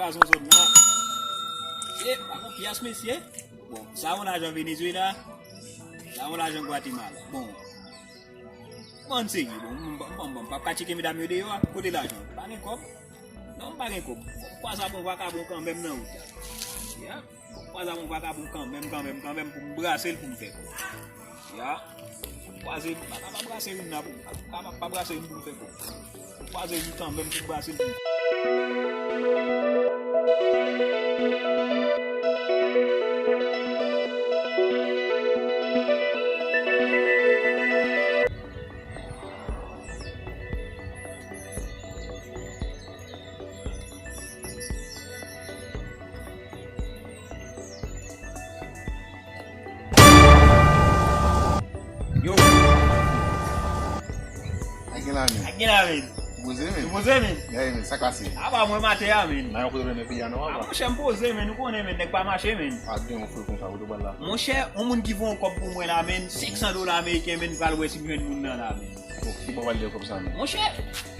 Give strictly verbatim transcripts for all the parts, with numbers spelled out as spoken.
Gazon zòn nan. E, pa gon pyès, mesye. Bon, sa yon lajan Venezuela, sa yon lajan Guatemala. Bon, bon, serye, bon, m, m, m, m, m pa ka tcheke medam yo deyò a, kote lajan? Pa gen kòb? Non, m pa gen kòb. Fò m kwaze ak yon vakabon kanmenm nan wout la. Ya, fò m kwaze ak yon vakabon kanmenm, kanmenm, kanmenm, pou m brase l pou m fè kòb. Ya, fò m kwaze, m pa ka pa brase youn nan pou m, m pa ka pa, pa brase youn pou m fè kòb. Fò m kwaze youn kanmenm pou m brase l pou m. Yo. Sa k gen la, men? Sa k gen la, men? Ou poze, men? Ou poze, men? Ya, men, sa k pase? Apa mwen maten a, men. Nan yon kote w renmen peyi a, non, apa? Monchè, m poze, men. Ou konnen, men, nèg pa mache, men. Pa gen yon fre konsa, kote w pral la? Monchè, yon moun ki voye yon kòb pou mwen la, men, senk san dola ameriken, men, m pral wè si m jwenn moun nan la, men. Bon, ki bò w pral lè kòb sa, men? Monchè,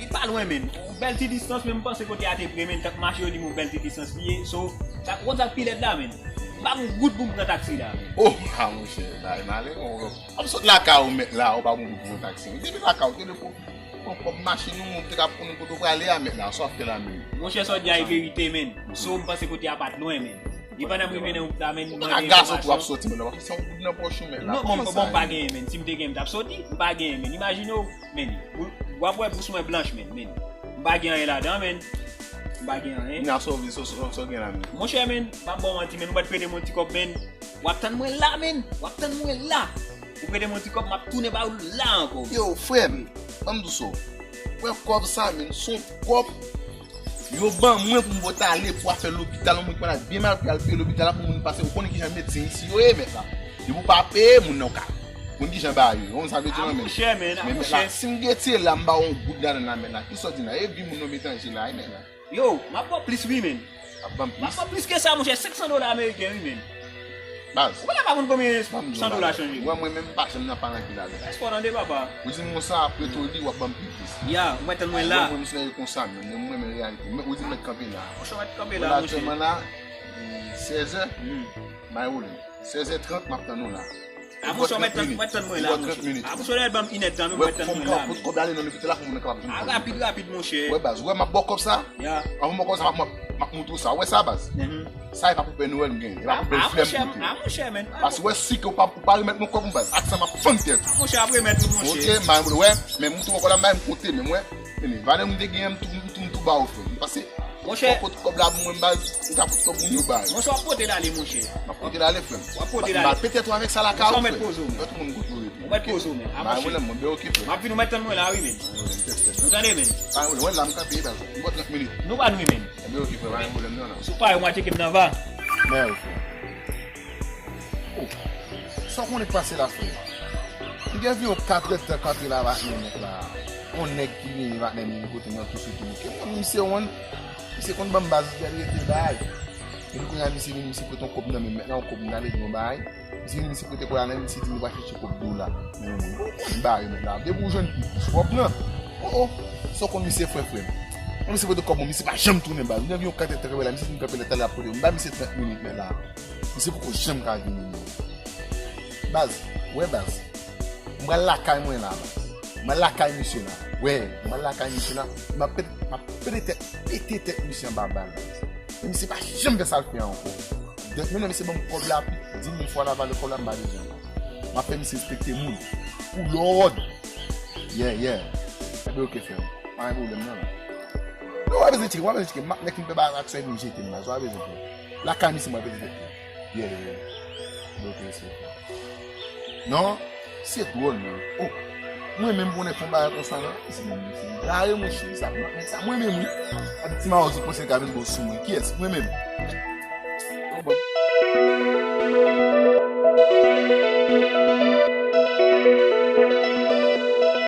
li pa lwen, men. Yon bèl ti distans, men m panse kote a te pre, men. Tank mache yo di m yon bèl ti distans li ye. So, sa, ou konn sa k pi lèd la, men? M pa gen goud pou m pran taksi la, men. Oh, ah, monchè, bagay malè, w ap sot lakay ou, mèt la, ou pa gen goud pou pran taksi. Depi lakay ou, telefòn, pran kòb machin ou, ou te ka konnen kote w prale a, mèt la, sa w ap fè la, men? Monchè, sa w di a e verite, men. So, m panse kote a pa t lwen, men. Depandan m rive nan wout la, men, m mande enfòmasyon. Ou pa ka gason tou w ap soti, men, w ap soti yon goud nan pòch ou, men la. Non, bon, bon, m pa genyen, men. Si m te genyen, m t ap soti. M pa genyen, men. Imajine w, men, w ap wè bous mwen blanch, men, men. M pa gen anyen ladan, men. M pa gen anyen. Nan sa w vle, sa w gen la, men? Monchè, men, m ap ba w manti, men, ou mèt prete m yon ti kòb, men. W ap tann mwen la, men. W ap tann mwen la. Ou prete m yon ti kòb, m ap tounen ba ou la ankò. Yo, frè m, ban m di w sa. Pran kòb sa, men, se yon kòb yo ban mwen pou m pote ale pou afè lopital, yon moun ki malad byen mal pou y al peye lopital la pou moun pase. Ou konnen kijan medsen isi yo ye, mèt la. Depi w pa peye, moun nan w ka. Ou konn kijan bagay yo ye. Ou konn sa m vle di w la, men. Ah, monchè, men, ah, monchè. Men, mèt la, si m gentan la, m ba w yon goud ladan la, mèt la. Kisa w di la? E vi moun nan m etranje la, wi, mèt la. Yo, m ap ba w plis, wi, men. Ap ban m plis? M ap ba w plis ke sa, monchè. Senk san dola ameriken, wi, men. Baz. Ou pa ka pa konn konbyen san dola chanje. Mwen, mwen menm pa janm nan palanke la, men. Èske w tande, papa? Ou di m konsa, apre tou li, w ap ban m pi plis. Ya, ou mèt tann mwen la. Mwen, mwen, m se nèg konsa, men. Mwen, mwen, mwen, reyalite. Mwen, ou di m mèt kanpe la. Monchè, w mèt kanpe la, monchè. Aktyèlman la, sèzè. Hmm. May woule. Sèzè trant, m ap tann ou la. A, monchè, w mèt tann, w mèt tann mwen la, monchè. A, monchè, w mèt ban m inèdtan, men, w mèt tann mwen la, men. Fò m ka pote kòb la ale nan lopital la pou moun nan kapab jwenn kòb. A, rapid, rapid, monchè. Wè, baz, wè, m ap ba w kòb sa. Ya. Anvan m ba w kòb sa, m ap, m ap, m ap montre w sa. Wè sa, baz? Mhm. Sa, e pa pou Pè Nwèl m genyen. E pa pou bèl flè m pote. A, monchè, men. Paske wè, si ke w pa, ou pa remèt mwen kòb mwen, baz. Ak sa, m ap fann tèt ou. A, monchè, ap remèt ou, monchè. Ok, m a, wè, men m tou ankò la, m bay m kote, men mwen, men valè m te genyen, m tou, m tou, m tou ba w, frè m. Pase, monchè, w ap pote kòb la pou mwen, baz, m ka pote kòb moun yo bay. Monchè, w ap pote l ale, monchè. M ap pote l ale, frè m. W ap pote l ale. M ap pete tou avèk sa lakay ou, frè m. Monchè, w mèt poze w, men. Tout moun kote w rete. Ou mèt poze w, men. A, monchè. M a, monchè, m, m, ok, frè m. M ap vin, ou mèt tann mwen la, wi, men. Ou tande, men. Pa gen pwoblèm, wè la m kanpe, baz. M ba w trant minit. Nou pa nou, men. Ebyen, ok, frè, pa gen pwoblèm, non, non. Si w pare, w a tcheke m nan va. Mèsi, frè. Oh, sa w konnen k pase la, frè? M gen anviwon katrèdtan kanpe la, patnè, mèt la. Yon nèg ki vini, patnè, m vin kote m nan tou sou tou. Ke mwen, misye wonn, misye konn ban m baz, misye rete bay. Epi kounye a, misye vini, misye pote yon kòb nan men m, mèt la, yon kòb m ta vle di yon bagay. Misye vini, misye pote kòb la nan men m, misye di m li pral chèche kòb dou la. Men mwen, bon, konn bagay, mèt la. Depi w jwenn pi plis, w ap pran. Oh, oh, sa w konn misye fè, frè m? Mwen, misye pote kòb mwen, misye pa janm tounen baz. M gen anviwon katrèdtan kanpe la, misye vin kanpe la, talè ap kote m. M ba misye trant minit, mèt la. Misye poko janm ka vini, non. Baz, wè, baz. M pral lakay mwen la, baz. M pral lakay misye la. Wè, m pral lakay misye la. M ap pete, m ap pete tèt, pete tèt misye anba bal, baz. Men misye pa janm fè sa l fè a ankò. Donk, menm lè misye ban m kòb la, pi di mil fwa la valè kòb la, m pa bezwen l. M ap fè misye respekte moun. Pou lòd. Yeah, yeah. Ebyen, ok, frè m. Pa gen pwoblèm, non, non. Non, w pa bezwen tcheke, w pa bezwen tcheke. M ap nèk m fè bagay ak sa, epi m jete m la. Sa w pa bezwen fè. Lakay misye, m ap pete tèt li. Yeah, yeah, yeah. Ebyen, ok, respè. Non, se dwòl, men. Oh, mwen menm pou nèg fè yon bagay konsa, non. Se mwen menm, se gare, monchè, sa, sa mwen menm, wi. Ap di ti mawozo panse l ka vin bon sou mwen. Kiyès? Mwen menm.